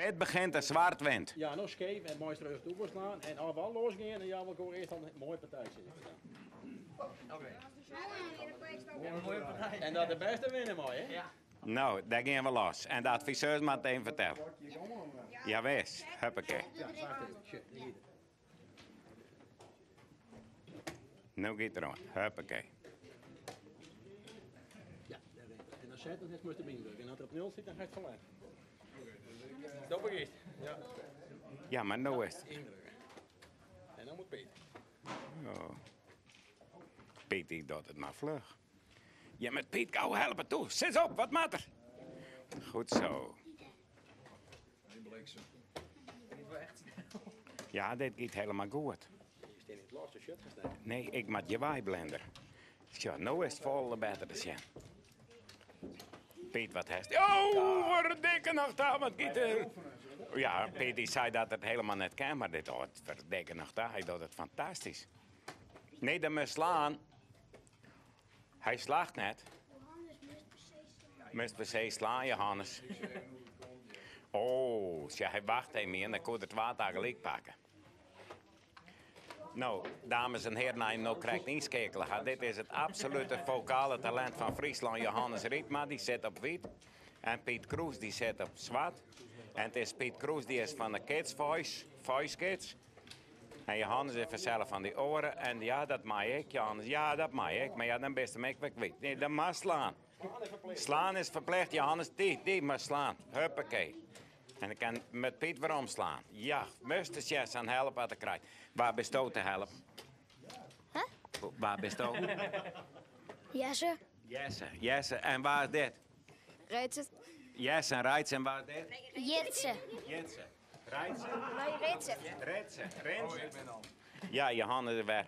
Wit begjint en swart wint. Ja, no skeef en moai terug oerslaan en of al losgean en ja, wil ik eerst al een mooie partij zitten. En dat de beste winnen mooi, hè? Ja. Nou, daar gaan we los. En de adviseurs moet het even vertellen. Jawis, huppakee. Nou giet er oan. Huppakee. Ja, en dan zet het moest erbij drukken. En als er op nul zit, dan ga je het verleggen. Dat begint. Ja. Ja, maar nou is het. Indrukken. En dan moet Piet. Oh. Piet, die doet het maar vlug. Ja, met Piet gauw helpen toe. Zit op, wat maat er? Goed zo. Ja, dit gaat helemaal goed. Je staat in het laatste shirt gestaan. Nee, ik maak je waaiblender. Tja, nou is het vol beter te zien. Piet, wat heeft. Oh, verdikke nog daar, wat giet er. Ja, Piet die zei dat het helemaal net kan, maar dit oh, het verdikke nog daar. Hij doet het fantastisch. Nee, dat moet slaan. Hij slaagt net. Johannes moest precies slaan. Moest per se slaan, Johannes. Oh, tja, hij wacht even en dan kon het water gelijk pakken. Nou, dames en heren, hij nou krijgt inschakelen. Ha, Dit is het absolute vocale talent van Friesland, Johannes Riepma, die zit op wit. En Piet Kroes, die zit op zwart. En het is Piet Kroes, die is van de Kids Voice, Voice Kids. En Johannes is vanzelf van die oren. En ja, dat maak ik, Johannes. Ja, dat maak ik. Maar ja, dan best hem ik weer kwijt. Nee, dat mag slaan. Slaan is verplicht, Johannes. Die, die maar slaan. Huppakee. En ik kan met Piet weer omslaan. Ja, moest de chef aan helpen aan de krijt. Waar bist u te helpen? Huh? Waar bist u? Jesse. Jesse, Jesse. En waar is dit? Rijtse. Jesse en Rijtse. En waar is dit? Jitse. Jitse. Rijtse. Nee, Ritse. Ritse. Rinse. Ja, Johannes is weg.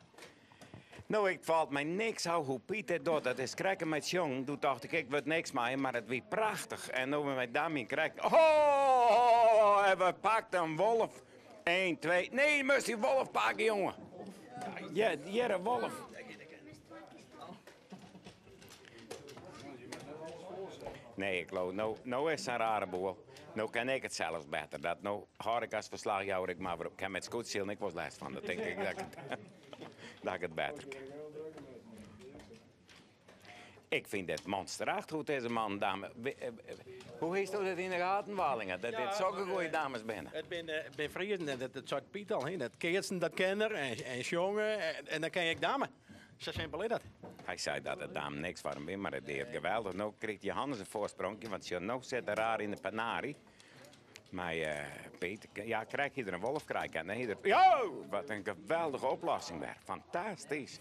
Nou, ik valt mij niks aan hoe Piet dit doet. Dat is krekken met jong. Toen dacht ik, ik word niks mee, maar het wie prachtig. En nu we met Damien krek. Oh, en we pakten een wolf. 1, 2. Nee, je moest die wolf pakken, jongen. Ja, hier een wolf. Nee, ik geloof, nou, nou is het een rare boel. Nou kan ik het zelfs beter. Dat nou hoor ik als verslagjouwer ik maar weer op. Ik heb met scootziel ik was les van. Dat denk ik dat ik het, dat ik het beter kan. Ik vind het monsterachtig hoe deze man, dame. Hoe is dat in de gaten, Walingen? Dat dit zulke goede dames binnen. Het ben, ben Friesen en dat, dat zat Piet al in. Dat keertsen, dat kenner en, en jongen en, en dan ken ik dame. Zo simpel is dat. Hij zei dat het dame niks voor hem is, maar het deed het geweldig. Nou kreeg Johannes een voorsprongje, want ze nou zit er raar in de panari. Maar eh, Piet, ja, krijg je er een wolf krijg je. Nee, er, Jo, wat een geweldige oplossing daar. Fantastisch.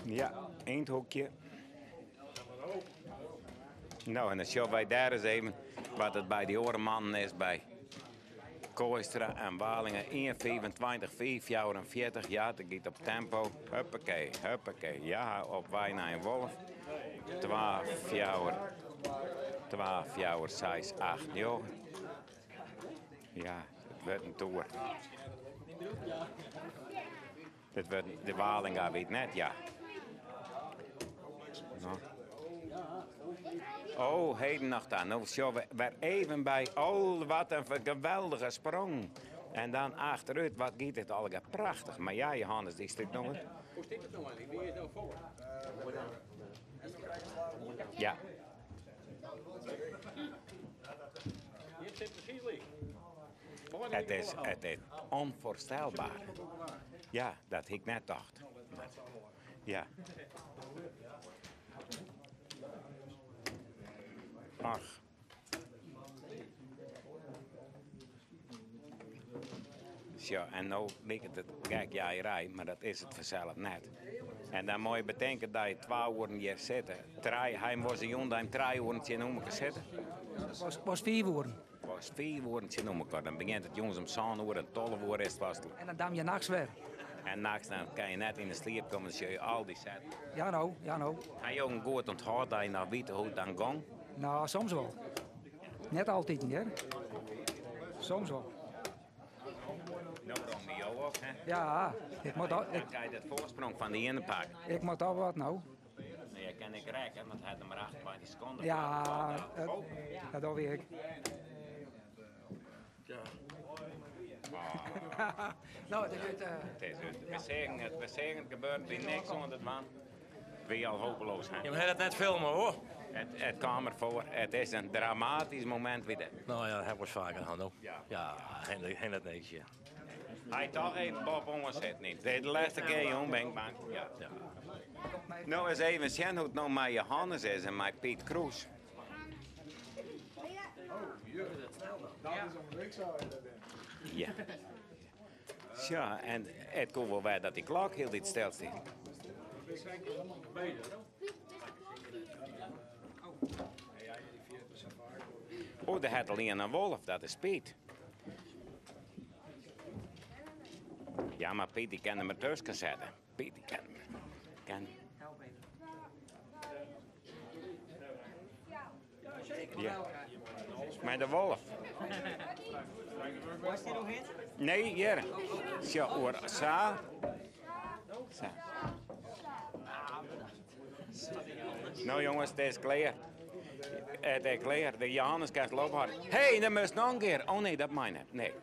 Ja, eindhoekje. Nou, en dan zien wij daar eens even wat het bij die orenmannen is bij Kooistra en Walingen. 1,25, 4,44. Ja, dat gaat op tempo. Huppakee, huppakee. Ja, op wij naar een wolf. 12, 4, 12, 4, 6, 8, 9. Ja, het wordt een toer. Dit wordt, de Walinga weet net, ja. Nou. Oh, heden nog daar. Nou, zo, we weer even bij. Oh, wat een geweldige sprong. En dan achteruit, wat gaat dit allemaal prachtig. Maar ja, Johannes, die stuk nog. Hoe zit het nou eigenlijk? Wie is nou voor? Ja, Hier zit precies liek. het is, het is onvoorstelbaar. Ja, dat ik net dacht. Maar, ja. Ach. Zo, en nou lijkt het kijk jij rij, maar dat is het vanzelf net. En dan moet je bedenken dat je 12 uur hier zit. Draai, hij was een jongen die hem 3 uur in elkaar zitten. Was, was 4 uur. Was 4 uur in elkaar. Dan begint het jongens om 7 uur en 12 uur is het vast. En dan dam je nachts weer. En nachts dan kan je net in de slaap komen, dan zie je al die set. Ja nou, ja nou. Hij ook een goed onthoud dat je nou weet hoe het dan ging. Nou, soms wel. Net altijd niet, hè. Soms wel. Nou rom je jou op, hè? Ja, ik moet al, Dan ik, krijg je dat voorsprong van die ene pakken. ik moet al wat nou. Nee, je ken ik rekken, want hy hat him mar 28 sekonden. Ja, dat dogge wy ek. No, it is út. It is út. We seagen it, we seagen it gebeuren, wie niks oan te dwaan. Wie al hopeloos, hè? Jim ha dat net filme, hoor. It kaam der foar. It is in dramatysk momint wie dit. No ja, dat ha ik wolris faker hân, no. Ja. Ja, hin dat niks, ja. Hy toch even boppe oan sitten. Dit is de lêste kear, jong, ben ik bang. Ja. Ja. No ris even sjen hoe't it no mei Johannes is en mei Piet Kroes. Ja. Tsja, en it koe wol wer dat dy klok hieltyd stil stiet. O, der hat al ien in wolf, dat is Piet. Ja, mar Piet dy kin der mar tusken sette. Piet dy kin, kin. Ja. Mei de wolf. Nee, hjir. Sjoch, oer sa. Sa. No jonges, it is klear. It is klear. De Johannes kinst al ophâlde. Hé, dan moatst noch in kear. Oh nee, dat mei net. Nee.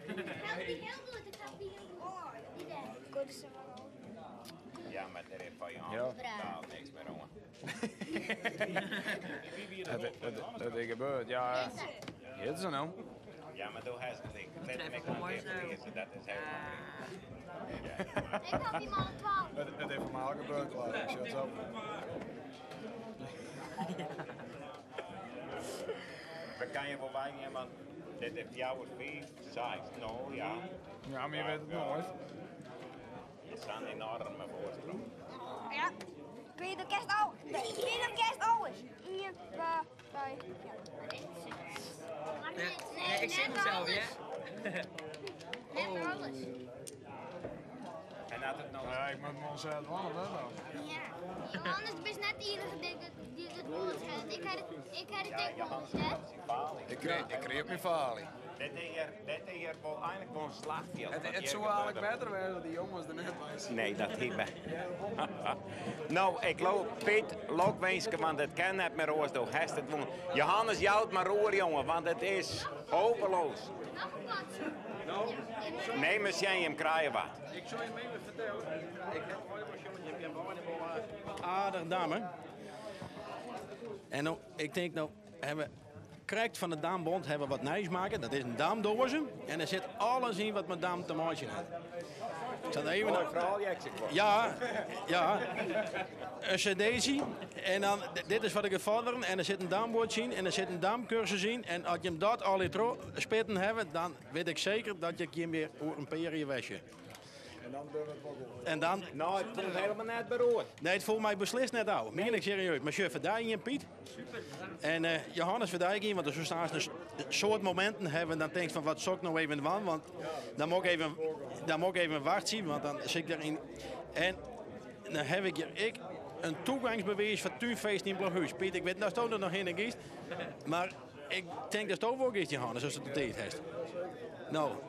Ja, mar der is foar Johannes totaal niks mear oan. Dat is gebeurd, ja. Hjit se no? Ja, mar do hast gelyk. Lit him ek noch in kear ferlieze, dat is helemaal prima. Ik had die mannen 12. Het is voor mij ook gebeurd, klaar. Ik zet het op. We kan je wol weigean, want dit is fjouwer, fiif, seis. No, ja. Ja, mar je wit it noait. Sa'n enoarme foarsprong. Ja, Peter kerst al. Peter kerst alles. 1, 2, 3, 4. Nee, ik zie mezelf, ja. Net alles. En dat it no. Ja, ik moet me ontzettend wannen, dat dan. Ja. Johannes, du bist net de enige die het, die het woord heeft. Ik had het, ik had het Ja, ook Johannes wel heeft syn faly. Ik kreeg, ik kreeg mijn falie. Dit is hier, dit is hier wol eindelijk wol in slachfjild. Het, want het hjir soe eigenlijk gebeurt better wêze dat die jongens der net by sieten. Nee, dat hie No, ik loop Piet lokwinske, want it kin net mear oars. Do hast it wûn. Johannes, jou it mar oer, jonge, want it is hopeloos. Noch in potsje. Nee, mar sjen jim krije wat. Ik sil jim even fertellen, ik ha wol sjoen, jim binne beide wol aardich damme. En no, ik tink no, hawwe we krekt fan de Dambond hawwe we wat nijs makke. Dat is in damdoaze en der sit alles yn wat mei dam te meitsjen hat. Ik zal even Moai ferhaal, Jekse. Ja, ja. In cd'tsje en dan, dit is foar de gevorderden en der sit in dambuordsje yn en der sit in damkursus yn. En as jim dat allegear troch spitten hawwe, dan wit ik seker dat ik jim wer oer in pear jier wer sjoch. En dan dogge we it wol goed. En dan... No, it foel helemaal net beroerd. Nee, it foel my beslist net ôf. Mien ik serieus. Mar sjoch, foar dy ien, Piet. En Johannes foar dy ien, want der soest in soad mominten hawwe en dan tinkst fan wat sil ik no even dwaan, want dan moat ik even, dan moat ik even wachtsje, want dan sit ik der yn. En dan haw ik hjir ek in toegangsbewiis foar túnfeest yn Blauhús. Piet, ik wit net oftsto der noch hinne giest, mar ik tink datsto wol giest, Johannes, ast de tiid hast. No,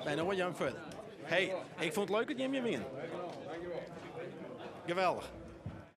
en dan wurdt Jan fierder. Hey, ik fûn it leuk dat jim hjir wienen. Geweldich.